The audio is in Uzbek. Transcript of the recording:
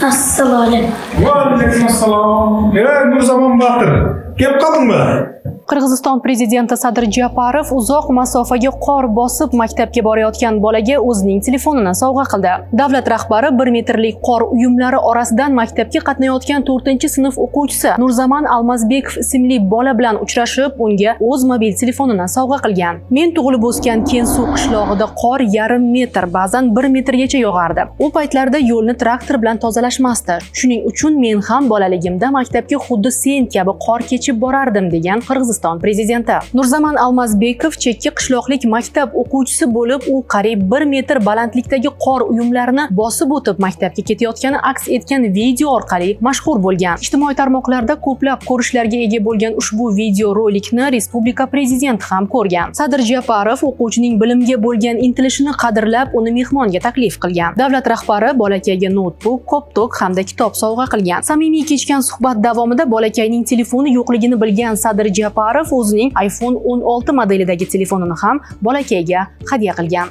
Assalomu alaykum. Va alaykum assalom. Ey, Nurzaman botir, kelib qoldingmi? Qirg'iziston prezidenti Sadir Japarov uzoq masofaga qor bosib maktabga borayotgan bolaga o'zining telefonini sovg'a qildi. Davlat rahbari 1 metrlik qor uyumlari orasidan maktabga qatnayotgan 4-sinf o'quvchisi Nurzaman Almazbekov ismli bola bilan uchrashib, unga o'z mobil telefonini sovg'a qilgan. "Men tug'ilib o'sgan Kensu qishlog'ida qor yarim metr, ba'zan 1 metrgacha yog'ardi. U paytlarda yo'lni traktor bilan tozalashmasdi. Shuning uchun men ham bolaligimda maktabga xuddi sen kabi qor kechib borardim", degan Qirg'iziston prezidenti. Nurzaman Almazbekov chekka qishloqlik maktab o'quvchisi bo'lib, u qariyb 1 metr balandlikdagi qor uyumlarini bosib o'tib maktabga ketayotgani aks etgan video orqali mashhur bo'lgan. Ijtimoiy tarmoqlarda ko'plab ko'rishlarga ega bo'lgan ushbu video rolikni respublika prezidenti ham ko'rgan. Sadir Japarov o'quvchining bilimga bo'lgan intilishini qadrlab, uni mehmonga taklif qilgan. Davlat rahbari bolakayga noutbuk, koptok hamda kitob sovg'a qilgan. Samimiy kechgan suhbat davomida bolakayning telefoni yo'qligini bilgan Sadir Japarov o'zining iPhone 16 modelidagi telefonini ham bolakayga hadya qilgan.